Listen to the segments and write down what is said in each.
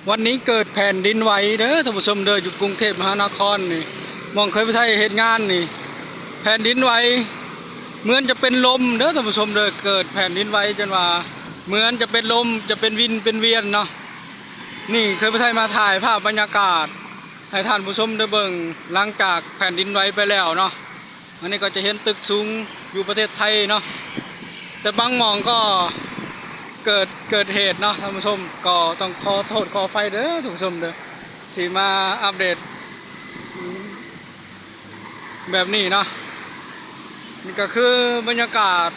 ວັນນີ້ເກີດແຜ່ນດິນໄຫວເດີທ່ານຜູ້ຊົມເດີ ຢູ່ກຸງເທບມະຫານະຄອນນີ້ ໝ່ອງເຄີຍໄປໄທເຮັດງານນີ້ ແຜ່ນດິນໄຫວ ເໝືອນຈະເປັນລົມເດີທ່ານຜູ້ຊົມເດີ ເກີດແຜ່ນດິນໄຫວຈົນວ່າເໝືອນຈະເປັນລົມ ຈະເປັນວິນເປັນວຽນເນາະ. ນີ້ເຄີຍໄປໄທມາຖ່າຍພາບບັນຍາກາດໃຫ້ທ່ານຜູ້ຊົມໄດ້ເບິ່ງ ຫຼັງຈາກແຜ່ນດິນໄຫວໄປແລ້ວເນາະ. ອັນນີ້ກໍຈະເຫັນຕຶກສູງຢູ່ປະເທດໄທເນາະ ແຕ່ບາງໝ່ອງກໍເກີດ ເກີດເຫດເນາະທ່ານຜູ້ຊົມ ກໍຕ້ອງຂໍໂທດຂໍອະໄພເດີທ່ານຜູ້ຊົມເດີ ທີ່ມາອັບເດດແບບນີ້ເນາະ. ນີ້ກໍຄືບັນຍາກາດ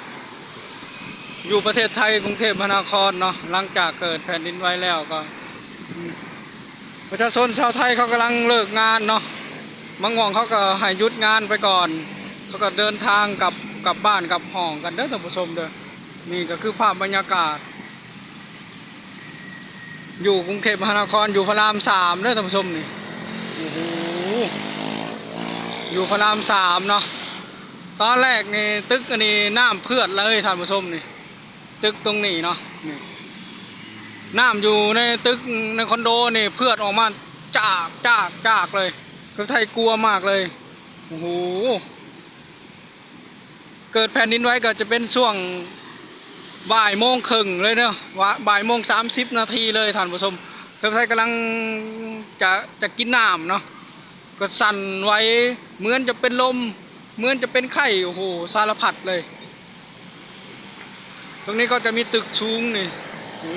ຢູ່ປະເທດໄທ ກຸງເທບມະຫານະຄອນເນາະ ຫຼັງຈາກເກີດແຜ່ນດິນໄຫວແລ້ວກໍ ປະຊາຊົນຊາວໄທເຂົາກຳລັງເລີກງານເນາະ ບາງໝ່ອງເຂົາກໍໃຫ້ຢຸດງານໄປກ່ອນ ເຂົາກໍເດີນທາງກັບ ກັບບ້ານກັບຫ້ອງກັນເດີທ່ານຜູ້ຊົມເດີ. ນີ້ກໍຄືພາບບັນຍາກາດຢູ່ກຸງເທບມະຫານະຄອນ ຢູ່ພະລາມສາມເດີທ່ານຜູ້ຊົມນີ້ ໂອ້ໂຫ ຢູ່ພະລາມສາມເນາະ. ຕອນແລກນີ້ຕຶກອັນນີ້ນ້ຳເຜືອດເລີຍທ່ານຜູ້ຊົມນີ້ ຕຶກຕົງນີ້ເນາະ ນີ້ ນ້ຳຢູ່ໃນຕຶກໃນຄອນໂດນີ້ເຜືອດອອກມາຈາກ ຈາກ ຈາກເລີຍ ຄືໄທກົວມາກເລີຍ. ໂອ້ໂຫ ເກີດແຜ່ນດິນໄຫວກໍຈະເປັນຊ່ວງບ່າຍໂມງເຄິ່ງເລີຍເນາະ ວ່າບ່າຍໂມງສາມສິບນາທີເລີຍທ່ານຜູ້ຊົມ ຄືໄທກຳລັງຈະ ຈະກິນນ້ຳເນາະ ກໍສັ່ນໄຫວ ເໝືອນຈະເປັນລົມ ເໝືອນຈະເປັນໄຂ້ ໂອ້ໂຫ ສາລະພັດເລີຍ. ຕົງນີ້ກໍຈະມີຕຶກສູງນີ້ ໂອ້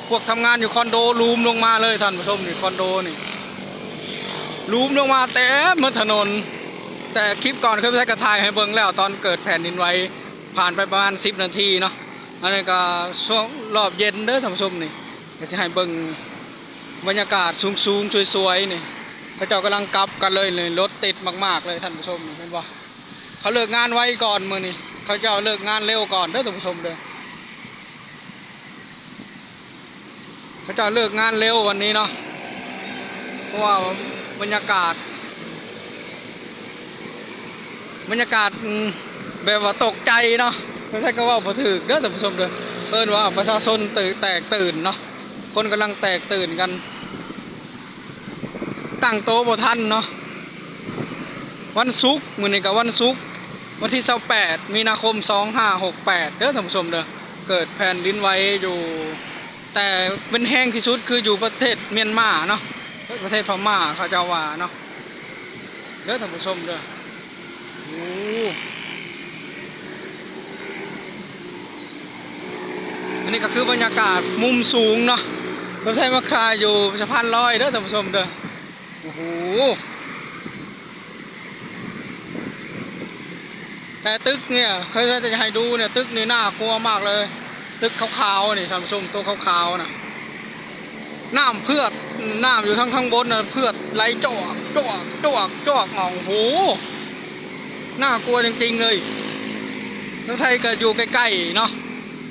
ພວກທຳງານຢູ່ຄອນໂດຫຼຸມລົງມາເລີຍທ່ານຜູ້ຊົມນີ້ ຄອນໂດນີ້ຫຼຸມລົງມາເຕັມໝົດຖະໜົນ. ແຕ່ຄລິບກ່ອນເຄີຍໄປໄທກໍຖ່າຍໃຫ້ເບິ່ງແລ້ວ ຕອນເກີດແຜ່ນດິນໄຫວ ຜ່ານໄປປະມານສິບນາທີເນາະ. ອັນນີ້ກໍຊ່ວງຮອບເຢັນເດີທ່ານຜູ້ຊົມນີ້ ກໍຊິໃຫ້ເບິ່ງບັນຍາກາດສູງໆ ສວຍໆ ນີ້ ເຂົາເຈົ້າກຳລັງກັບກັນເລີຍນີ້ ລົດຕິດມາກໆ ເລີຍທ່ານຜູ້ຊົມນີ້ ເຫັນບໍ່? ເຂົາເລີກງານໄວກ່ອນມື້ນີ້ ເຂົາເຈົ້າເລີກງານເລັວກ່ອນເດີທ່ານຜູ້ຊົມເດີ ເຂົາເຈົ້າເລີກງານເລັວວັນນີ້ເນາະ ເພາະວ່າບັນຍາກາດ ບັນຍາກາດ ອືມ ແບບວ່າຕົກໃຈເນາະ ເພິ່ນໃຊ້ຄຳເວົ້າບໍ່ຖືກເດີທ່ານຜູ້ຊົມເດີ ເອີ້ນວ່າປະຊາຊົນຕື່ນ ແຕກຕື່ນເນາະ ຄົນກຳລັງແຕກຕື່ນກັນ ຕັ້ງໂຕບໍ່ທັນເນາະ. ວັນສຸກ ມື້ນີ້ກໍວັນສຸກ ວັນທີຊາວແປດ ມີນາຄົມ ສອງຫ້າຫົກແປດ ເດີທ່ານຜູ້ຊົມເດີ ເກີດແຜ່ນດິນໄຫວຢູ່ ແຕ່ເປັນແຮງທີ່ສຸດຄືຢູ່ປະເທດມຽນມາເນາະ ປະເທດພະມ້າເຂົາເຈົ້າວ່າເນາະ ເດີທ່ານຜູ້ຊົມເດີ. ໂອ້ ອັນນີ້ກໍຄືບັນຍາກາດມຸມສູງເນາະ ລົດໄຟມາຄາຢູ່ສະພານລອຍເດີທ່ານຜູ້ຊົມເດີ. ໂອ້ໂຫ ແຕ່ຕຶກນີ້ ເຄີຍຈະໃຫ້ດູນີ້ ຕຶກນີ້ໜ້າກົວມາກເລີຍ ຕຶກຂາວໆ ນີ້ທ່ານຜູ້ຊົມ ໂຕຂາວໆ ນະ ນ້ຳເຜືອດ ນ້ຳຢູ່ທາງ ທາງບົນນະ ເຜືອດໄຫຼຈອກ ຈອກ ຈອກ ຈອກ ໂອ້ໂຫ ໜ້າກົວຈິງໆ ເລີຍ. ທາງໄທກໍຢູ່ໃກ້ໆ ເນາະ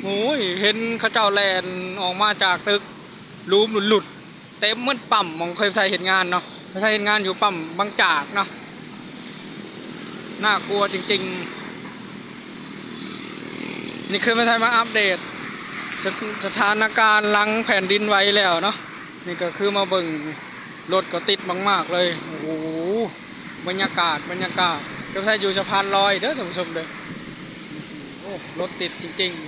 ໂອ້ຍ ເຫັນເຂົາເຈົ້າແລ່ນອອກມາຈາກຕຶກ ຫຼຸມຫຼຸດໆ ເຕັມໝົດປ້ຳ ໝ່ອງເຄີຍໄທເຮັດງານເນາະ ເຄີຍໄທເຮັດງານຢູ່ປ້ຳບາງຈາກເນາະ ໜ້າກົວຈິງໆ. ນີ້ຄືໄທມາອັບເດດສະ ສະຖານະການຫຼັງແຜ່ນດິນໄຫວແລ້ວເນາະ ນີ້ກໍຄືມາເບິ່ງ ລົດກໍຕິດມາກໆ ເລີຍ. ໂອ້ໂຫ ບັນຍາກາດ ບັນຍາກາດ ຄືໄທຢູ່ສະພານລອຍເດີທ່ານຜູ້ຊົມເດີ. ໂອ້ ລົດຕິດຈິງໆ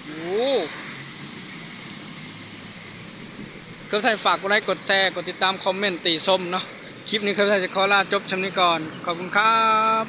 ໂອ້ ເຄືອໄທຝາກກົດໄລ ກົດແຊ ກົດຕິດຕາມ ຄອມເມັນ ຕິຊົມເນາະ. ຄລິບນີ້ເຄືອໄທຈະຂໍລາຈົບຊ່ຳນີ້ກ່ອນ ຂອບຄຸນຄັບ.